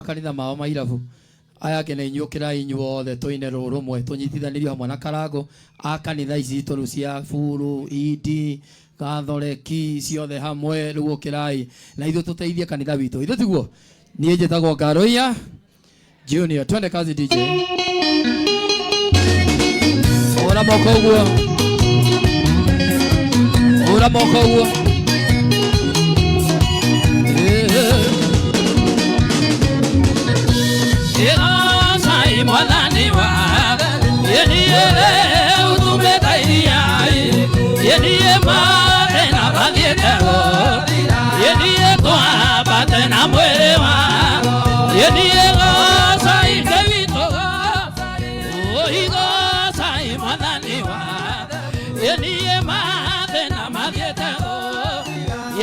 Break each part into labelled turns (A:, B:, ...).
A: Makanitha mao ma irabu aya angĩ nĩ inyuĩ ũkĩrai inyuothe tũine rũrũmwe tũnyitithanĩrio hamwe na Karango a kanitha ici citũ rĩu cia Buru, Indi, Gatholeki ciothe hamwe rĩu ũkĩrai na ithuĩ tũteithie kanitha witũ ithuĩ tiguo. Niĩ njĩtagwo Ngaruiya Junior. Twende kazi DJ. Hũra moko ũguo, hũra moko ũguo. Ĩgocai Mwathani wa ĩniĩ ũtumĩte iria ĩniĩ mathĩna mathiĩte ĩniĩ twambate na mwĩrĩ wa ĩniĩ gocai Ngai witũ igocai Mwathani wa ĩniĩ mathĩna mathiĩte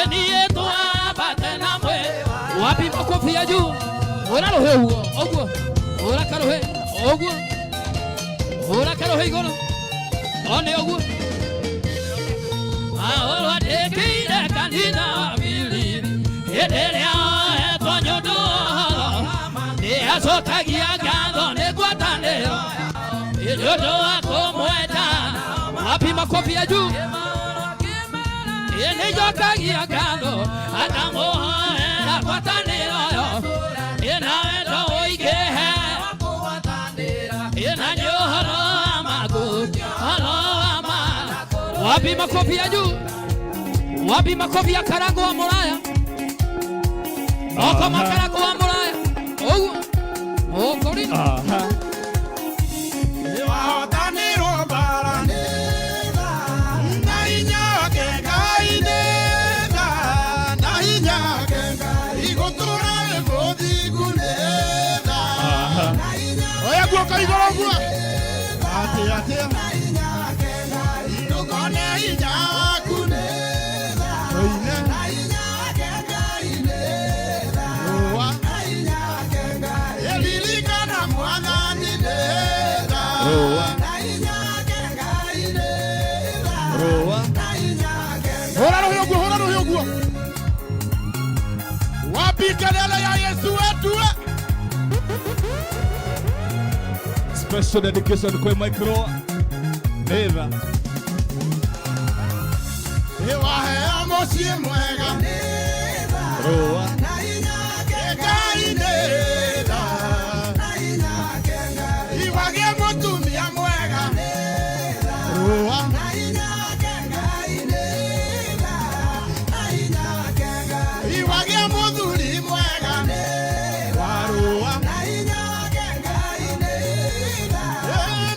A: ĩniĩ twambate na mwĩrĩ. Wapi makofi ya juu? Hũra rũhĩ ũguo ũguo, hũra karũhĩ ũguo, hũra karũhĩ igũrũ one ũguo. Maũndũ andĩkĩire kanitha wa Filipi hĩndĩ ĩrĩa oetwo nĩ ũndũ nĩ acokagia ngatho nĩ ngwatanĩro nĩ ũndũ wa kũmwenda. Wapi makofi ya juu? Nĩ njokagia ngatho akamũhoera ngwatanĩro yo ĩna wendo ũingĩhe ĩna nĩ ũhoro wa maku ũhoro wa ma. Wapi makofi ya juu? Wapi makofi ya Karango wa Muraya? Moko ma Karango wa Muraya ũguo ũkũrino.
B: Wahotanirwo mbara na hinya wake Ngai nĩ tha, na hinya wake Ngai gũtũũra wĩ mũthingu nĩ tha. Oya guoko igũrũ ũguo. Atĩ atĩ. Ndũkone hinya waku nĩ tha. Oine. Rũa. Ĩririkana Mwathani nĩ tha.
C: Rũa. Rũa.
B: Hũra rũhĩ ũguo, hũra rũhĩ ũguo. Wapi kelele ya Yesu wetu?
C: Special dedication kwa micro. Neva.
B: Waheo mũciĩ mwega.
C: Rũa.
B: Ngai nĩ tha. Iwagĩe mũtumia mwega. Rũa. Iwagĩe mũthuri mwega. Wa rũa.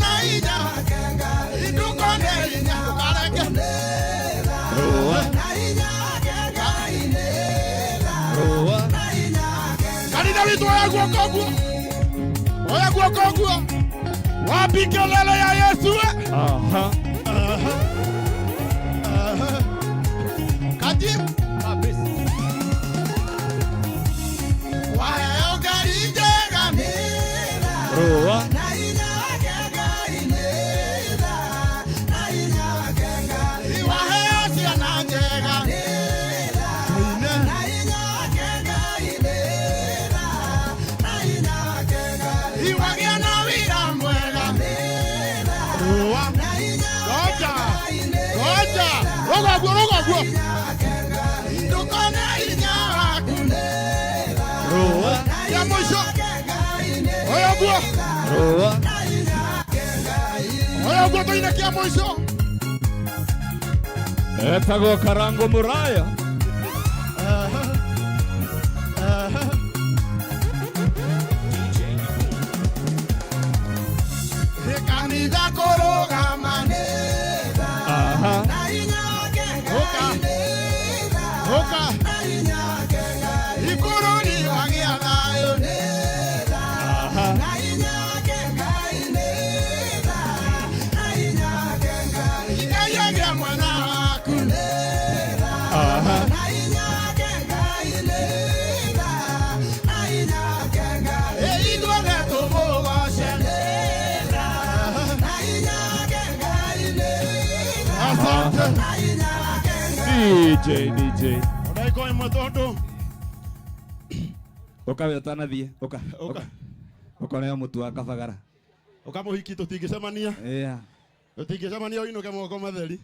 B: Na hinya. Ndũkone hinya, ndũkareke.
C: Rũa. Rũa.
B: Kanitha witũ oya guoko ũguo. Oya guoko ũguo. Wapi kelele ya Yesu?
C: Aha.
B: Aha. Aha. Kati.
C: Kabisa.
B: Waheo ngari njega.
C: Rũa.
B: Waheo ciana njega. Tũine. Iwagĩa na wĩra mwega. Rũa. Ngoja. Ngoja. Rũga guo, rũga guo. Ndũkone hinya waku.
C: Rũa.
B: Ya mũico. Oya guo.
C: Rũa.
B: Oya guo tũine kĩa mũico.
C: Etagwo Karango Muraya.
B: Aha. Aha. Kanitha kũrũgama nĩ tha.
C: Aha.
B: Ũka. Ũka. Ibũrũri wagĩa thayũ nĩ tha.
C: Aha.
B: Ngai agĩa mwena waku.
C: Aha.
B: Ĩ ithuothe tũmũgoce. Asante.
C: DJ DJ.
B: Ndagĩka ĩmwe tondũ
C: Ũka we ũtanathiĩ. Ũka.
B: Ũka.
C: Ũka. Ũkoneo mũtu wa kabagara.
B: Ũka mũhiki tũtingĩcemania.
C: Yeah.
B: Tũtingĩcemania ũinũke moko matheri.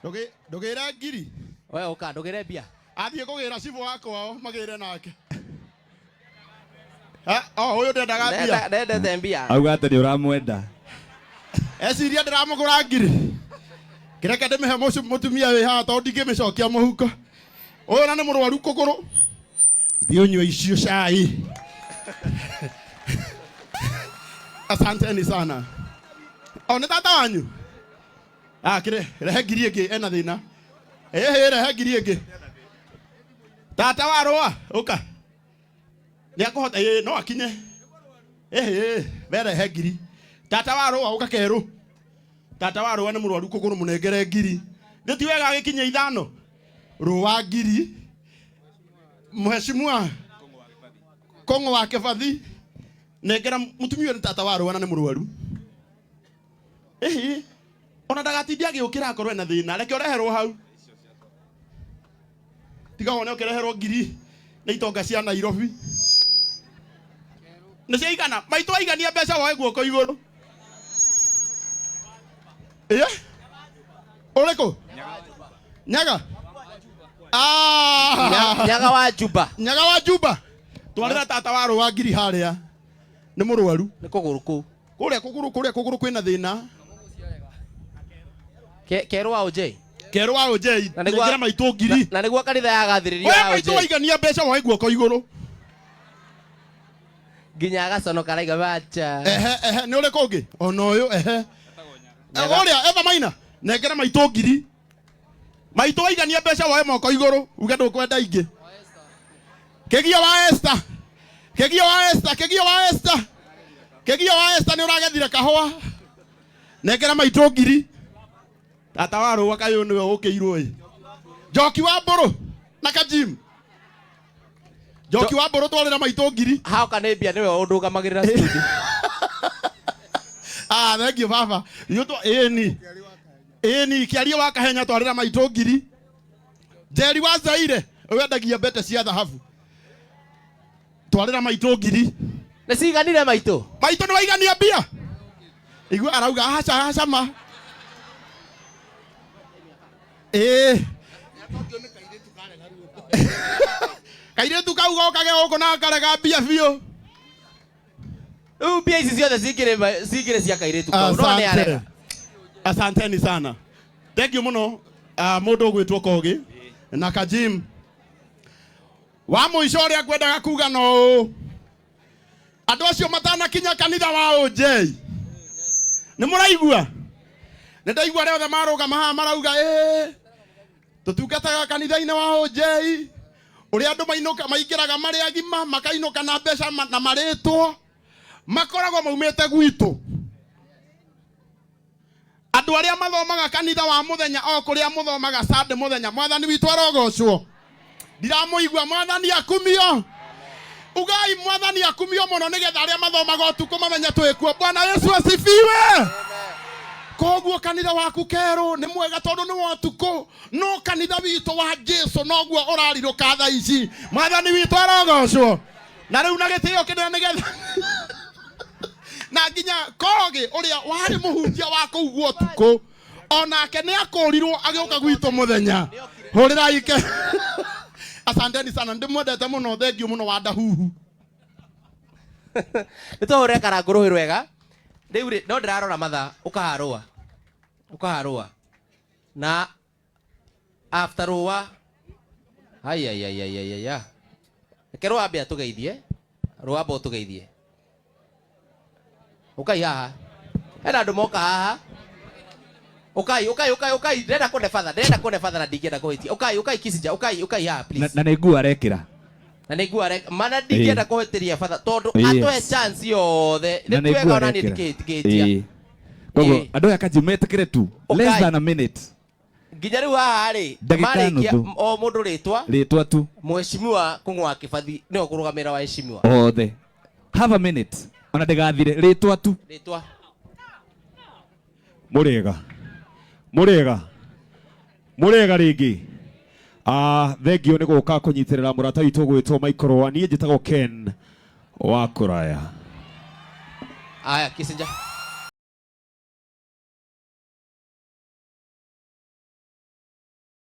B: Ndũgĩre ngiri.
D: We ũka ndũgĩre mbia.
B: Athiĩ kũgĩra cibũ wa kwao magĩre nake. Ha, oh, ũyũ ndendaga mbia.
D: Ndendete mbia.
C: Auga atĩ nĩ ũramwenda.
B: Eciria ndĩramũgũra ngiri. Kĩreke ndĩmĩhe mũtumia wĩ haha tondũ ndingĩmĩcokia mũhuko. Ũyũ na nĩ mũrwaru kũgũrũ. Thiĩ ũnyue icio cai. Asanteni sana. O nĩ tata wanyu? Ah, kĩre, rehe ngiri ĩngĩ ena thĩna. Ĩhĩ, rehe ngiri ĩngĩ. Tata wa rũa, ũka. Nĩ akũhota, ĩĩ, no akinye. Ĩhĩ, we rehe ngiri. Tata wa rũa, ũka kerũ. Tata wa rũa nĩ mũrwaru kũgũrũ mũnengere ngiri. Nĩ ti wega agĩkinyia ithano. Rũa ngiri. Mheshimiwa Kong'o wa Kĩbathi, nengera mũtumia ũyũ nĩ tata wa rũa na nĩ mũrwaru. Ĩhĩ, ona ndagatinde agĩũkĩra akorwo ena thĩna, reke ũreherwo hau. Tiga wone ũkĩreherwo ngiri nĩ itonga cia Nairobi. Nĩ ciaigana? Maitũ aigania mbeca woe guoko igũrũ. Ĩĩ? Ũrĩkũ? Nyaga? Ah!
D: Nyaga wa Juba.
B: Nyaga wa Juba. Twarĩra tata wa rũa ngiri harĩa. Nĩ mũrwaru.
D: Nĩ kũgũrũ kũu.
B: Kũrĩa kũgũrũ, kũrĩa kũgũrũ kwĩna thĩna.
D: Kerũ wa OJ.
B: Kerũ wa OJ.
D: Na nĩguo-
B: Nengera maitũ ngiri.
D: Na nĩguo kanitha yagathĩrĩrio
B: Oya
D: ya
B: maitũ
D: OJ.
B: waigania mbeca woe guoko igũrũ.
D: Nginya agaconoka araiga wacha.
B: Ehe, ehe, nĩ ũrĩkũ ũngĩ? Ona ũyũ, ehe. Ũrĩa, Eva Maina, nengera maitũ ngiri. Maitũ waigania mbeca woe moko igũrũ, uge ndũkwenda ingĩ. Kĩgio wa Esther. Kĩgio wa Esther, kĩgio wa Esther. Kĩgio wa Esther nĩ ũragethire kahũa. Nengera maitũ ngiri. Tata wa rũa kayũ nĩwe ũkĩirwo ĩ. Njoki wa mbũrũ na kajim. Njoki wa mbũrũ twarĩra maitũ ngiri.
D: Haoka nĩ mbia nĩwe ũndũgamagĩrĩra studio.
B: Ah, thank you baba. Yutwa ĩni. Ĩni kĩario wa kahenya twarĩra maitũ ngiri. Njeri wa Zaire wendagia mbete cia thahabu. Twarĩra maitũ ngiri.
D: Nĩ ciganire maitũ?
B: Maitũ nĩ waigania mbia? Igua arauga aca aca ma. Ĩĩ. Kairĩtu kau gokage gũkũ na karega mbia biũ.
D: Rĩu mbia ici ciothe cingĩrĩ cia kairĩtu kau. No nĩ arega.
B: Asanteni sana. Thank you mũno mũndũ ũgwĩtwo Kogi na Kajim. Wa mũico ũrĩa ngwendaga kuga no ũũ. Andũ acio matanakinya kanitha wa OJ. Nĩ mũraigua? Nĩ ndaigua arĩa othe marũgama haha marauga ĩĩ tũtungataga kanitha-inĩ wa OJ. Ũrĩa andũ mainũka maingĩraga marĩ agima makainũka na mbeca na marĩtwo makoragwo maumĩte gwitũ. Andũ arĩa mathomaga kanitha wa mũthenya o kũrĩa mũthomaga Sunday mũthenya, mwathani witũ arogocwo. Ndiramũigua, mwathani akumio. Ugai mwathani akumio mũno nĩgetha arĩa mathomaga ũtukũ mamenye twĩkuo. Bwana Yesu asifiwe. Koguo kanitha waku kerũ nĩ mwega tondũ nĩ wa ũtukũ, no kanitha witũ wa Jesu noguo ũrarirũka thaa ici. Mwathani witũ arogocwo. Na rĩu na gĩtĩo kĩnene nĩgetha na nginya Kogi ũrĩa warĩ mũhunjia wa kũu gwa ũtukũ onake nĩ akũrirwo agĩũka gwitũ mũthenya. Hũrĩrai ke. Asanteni sana, ndĩmwendete mũno, thank you mũno wa Ndahuhu.
D: Nĩ tũhũre karangũ rũhĩ rwega. Rĩu rĩ, no ndĩrarora mathaa, ũkaharũa. Ũkaharũa. Na after rũa, ai, ai, ai, ai, ai, ai, ai. Reke rũa ambe atũgeithie. Rũa amba ũtũgeithie. Ũkai haha. Hena andũ moka haha. Ũkai, ũkai, ũkai, ũkai. Ndĩrenda kuone father, ndĩrenda kuone father na ndingĩenda kũhĩtia. Ũkai, ũkai Kisija, ũkai, ũkai haha, please.
C: Na nĩ nguo arekĩra.
D: Na nĩ nguo arekĩra. Mana ndingĩenda kũhĩtĩria father tondũ
C: Yes.
D: atũhe chance yothe.
C: Na
D: Nĩ
C: nĩ
D: twega
C: nguo
D: ona niĩ
C: arekĩra.
D: ndingĩhĩtia.
C: Ĩĩ. Koguo andũ aya kanji metĩkĩre tu.
D: Ũkai.
C: Less than a minute.
D: Nginya rĩu haha rĩ,
C: Ndagĩka
D: marĩkia
C: nuthu.
D: o mũndũ rĩtwa.
C: Rĩtwa tu.
D: Mheshimiwa Kũng'ũ wa Kĩbathi nĩwe ũkũrũgamĩrĩra wa heshimiwa.
C: Othe. Have a minute. Ona ndĩgathire rĩtwa tu.
D: Rĩtwa.
E: Mũrĩega. Mũrĩega. Mũrĩega rĩngĩ. Thengio nĩ gũka kũnyitĩrĩra mũrata witũ gwĩtwo Michael Rũa. Niĩ njĩtagwo Ken wa kũraya.
D: Aya, Kissinger.